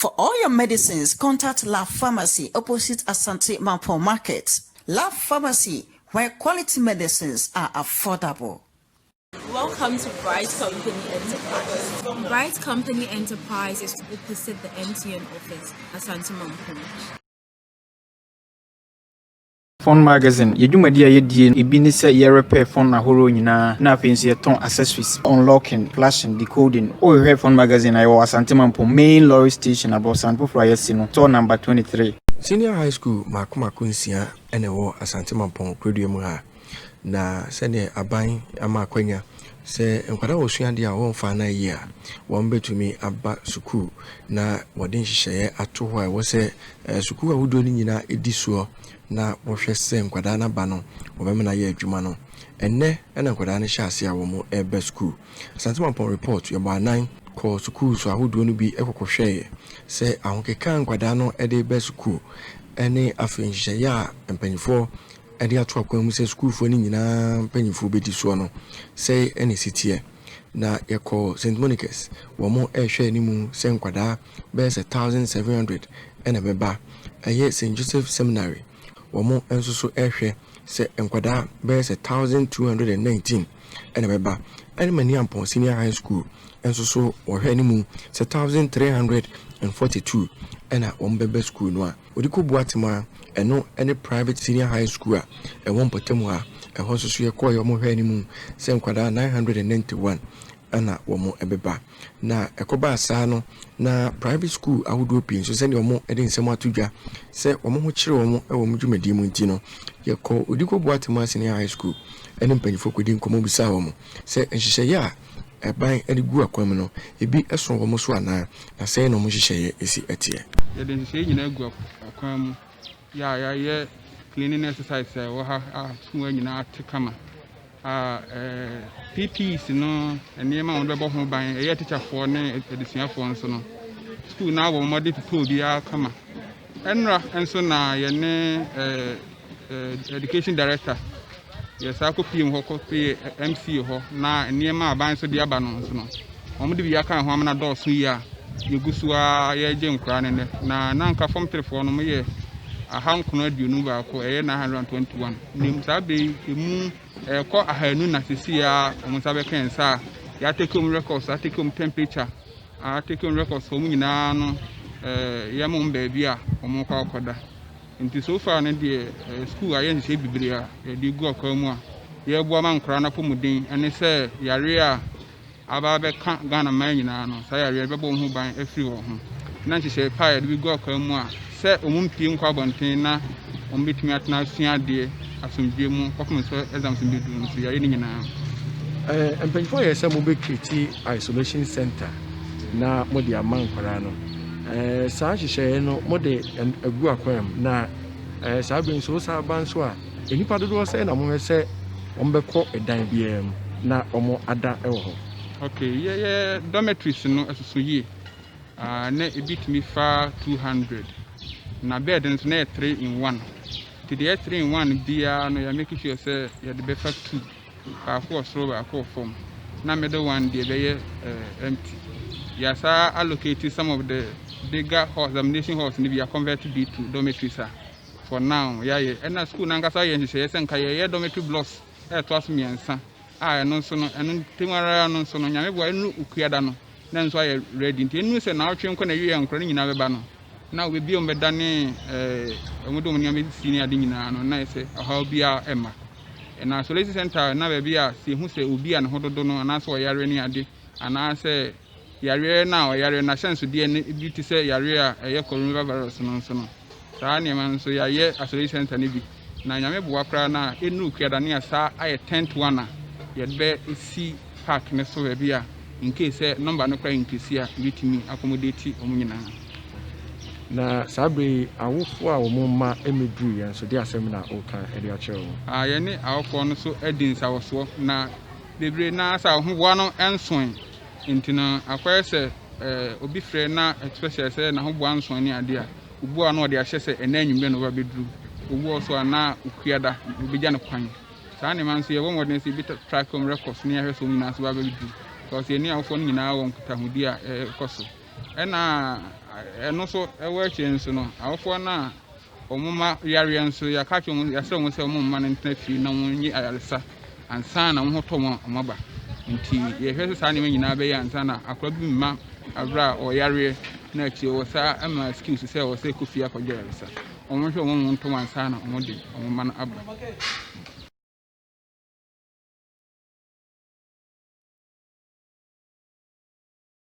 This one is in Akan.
For all your medicines, contact La Pharmacy opposite Asante Mampong Market. La Pharmacy, where quality medicines are affordable. Welcome to Bright Company Enterprise. Bright Company Enterprise is opposite the MTN office, Asante Mampong. Phone Magazine, yɛ dwumadi a yɛdie ebi ne sɛ yɛrepair phone ahorow nyinaa, na afei nso yɛtɔn accessories, unlocking, flashing, decoding. Wohwehwɛ Phone Magazine a, yɛwɔ Asante Mampong main lorry station, abɔsan foforɔ a yɛasi no, store number 23. Senior high school mako mako 6 ɛna ɛwɔ Asante Mampɔn kurodua mu ha, na sɛdeɛ aban ama akwanya sɛ nkwadaa wɔ suadeɛ a wɔmfa no yie a, wɔn bɛtumi aba sukuu, na wɔde nhyehyɛeɛ ato hɔ a ɛwɔ sɛ sukuu ahodoɔ no nyinaa ɛdi soɔ na wɔhwɛ sɛ nkwadaa no aba no, wɔbɛma no ayɛ adwuma no. Ɛnnɛ ɛna nkwadaa no hyɛ ase a wɔn ɛreba sukuu. Asante Mampɔn Report yɛbɔ anan kɔɔ sukuu so ahodoɔ no bi ɛkɔkɔhwɛeɛ sɛ ahokeka nkwadaa no de ba sukuu, ɛne afei nhyehyɛeɛ a mpanyinfoɔ de ato akwan mu sɛ sukuufoɔ no nyinaa mpanyinfoɔ bɛdi soɔ no, sɛ ɛna ɛsi teɛ. Na yɛkɔ St Monica's, wɔn ɛrehwɛ anim sɛ nkwadaa bɛyɛ sɛ 1700 ɛna ɛbɛba. Ɛyɛ St Joseph Seminary, wɔn nso so ɛrehwɛ sɛ nkwadaa bɛyɛ sɛ 1219 ɛna ɛbɛba. Ɛne Maniampɔn Senior High School nso so, wɔhwɛ anim sɛ 1342 ɛna wɔn bɛba sukuu no. A wɔde kɔ Buatema, ɛno ɛne private senior high school a ɛwɔ mpɔtam a ɛhɔ nso so, yɛkɔɔ yɛ, wɔn hwɛ anim sɛ nkwadaa 991 ɛna wɔn ɛbɛba. Na ɛkɔbaa saa no, na private school ahodoɔ pii nso, sɛdeɛ wɔn de nsɛm ato dwa sɛ wɔn ho kyerɛ wɔn wɔ wɔn dwumadie mu nti no, yɛkɔ Odiko Buatema Senior High School ɛne mpanyinfoɔ kɔdi nkɔmmɔ bisa wɔn sɛ nhyehyɛeɛ a ɛban de gu akwan mu no, ebi so wɔn so anaa, na sɛn na wɔn nhyehyɛeɛ esi ɛteɛ. Yɛde nhyehyɛeɛ nyinaa gu akwan mu yɛ a yɛayɛ cleaning exercise a ɛwɔ ha a sukuu nyinaa te kama a PPEs no, nneɛma a wɔde bɛbɔ ho ban, ɛyɛ tikyafoɔ ne adesuafoɔ nso no, sukuu no awɔ wɔde toto obiara kama. Ɛnora nso na yɛne education director yɛsaa kɔpie mu hɔ, kɔpie MCE hɔ, na nneɛma a aban nso de aba no nso no, wɔn de bi aka ho amena dɔɔso yi a yɛgu so a yɛregye nkwadaa no nnɛ. Na nka form three foɔ no moyɛ 921, ɛyɛ 921. Na saa bere yi emu ɛkɔ 200, na sisi a wɔn nsa bɛka nsa a yɛatake wɔn records, atake wɔn temperature, atake wɔn records, wɔn nyinaa no yɛma wɔn baabi a wɔn kɔ akɔda. Nti so far no deɛ, school ayɛ nhyehyɛ bebree a yɛde gu akwan mu a yɛreboa ma nkwadaa no apɔmuden, ɛne sɛ yare a aba abɛka Ghana man nyinaa no, saa yareɛ bɛbɔ wɔn ho ban afiri wɔn ho, na nhyehyɛ pa a yɛde bi gu akwan mu a sɛ wɔn mpie nkɔ abɔnten na wɔn bɛtumi atena asua adeɛ asomdwe mu kɔpem sɛ exams bɛduru no so, yɛayɛ ne nyinaa. Mpanyinfoɔ yɛ sɛ mobɛcreate isolation center na mode ama nkwadaa no. Saa nhyehyɛeɛ no mode agu akwan mu, na saa bere nso wosan ba nso a, nnipa dodoɔ sɛ na mohwɛ sɛ wɔn bɛkɔ ɛdan biara mu na wɔn ada wɔ hɔ? Okay, yɛyɛ dormitories no ɛsoso yie. Na ebi tumi fa 200, na bed nso na yɛ 3 in 1, nti deɛ yɛ 3 in 1 biara no, yɛ make sure sɛ yɛde bɛfa two, baako wɔ soro, baako wɔ fam, na middle one deɛ bɛyɛ empty. Yɛasa allocate some of the bigger halls, examination halls no bi, yɛ convert bi to dormitories a for now yɛayɛ. Ɛna school nankasa yɛ nhyehyɛeɛ sɛ nka yɛyɛ dormitory blocks ɛɛtoa so mmiɛnsa a ɛno nso no, ɛno ntɛm ara no nso no, Nyame boa, ɛnu Okuada no na nso ayɛ ready. Nti ɛnu sɛ naawɔtwe nkɔ na ɛwie, nkora no nyinaa bɛba no na obebi a wɔn bɛda ne wɔn de wɔn nneɛma si ne ade nyinaa no, na yɛ sɛ ɔhaw biara ɛma. Ɛna isolation center na baabi a sɛ ehu sɛ obi a ne ho dodo no anaasɛ ɔyare ne ade, anaasɛ yareɛ no a ɔyare no ahyɛnsodeɛ no bi te sɛ yareɛ a ɛyɛ coronavirus no nso no, saa nneɛma no nso yɛayɛ isolation center no bi. Na Nyame boa koraa na ɛnu Okuada ne asa ayɛ tent one a yɛde bɛ esi park ne so, baabi a in case sɛ number no koraa increase a, ebɛtumi accommodate wɔn nyinaa. Na saa bere yi, awofoɔ a wɔn mma mmɛduru yɛn nso de, asɛm na wɔka de akyerɛ wɔn? A yɛne awofoɔ no so adi nsawɔsoɔ, na bebree naa sɛ ahoboa no nsoe, nti no akɔyɛ sɛ obi frɛ na especially sɛ n'ahoboa nsoe ne adeɛ a, obu a na ɔde ahyɛ sɛ ɛnɛ anwummerɛ na ɔba bɛduru, obu wɔ so a na Okuada obɛgya no kwan. Saa nneɛma nso yɛbɔ mmɔden sɛ ebi track wɔn records ne yɛahwɛ sɛ wɔn nyinaa so ba bɛduru, because yɛne awofoɔ no nyinaa wɔ nkitahodie a ɛkɔ so. Ɛna ɛno nso ɛwɔ akyire nso no, awofoɔ no a wɔn mma yareɛ nso, yɛaka akyerɛ wɔn, yɛasrɛ wɔn sɛ wɔn mma no ntena fie na wɔnnye ayaresa ansa na wɔn ho tɔ wɔn a wɔaba. Nti yɛhwɛ sɛ saa nneɛma nyinaa bɛyɛ ansa na akwadaa bi mma aberɛ a ɔyareɛ na akyire wɔ saa ama excuse sɛ wɔ sɛ kɔ fie akɔgye ayaresa. Wɔn hwɛ wɔn ho ntɔm ansa na wɔde wɔn mma no aba.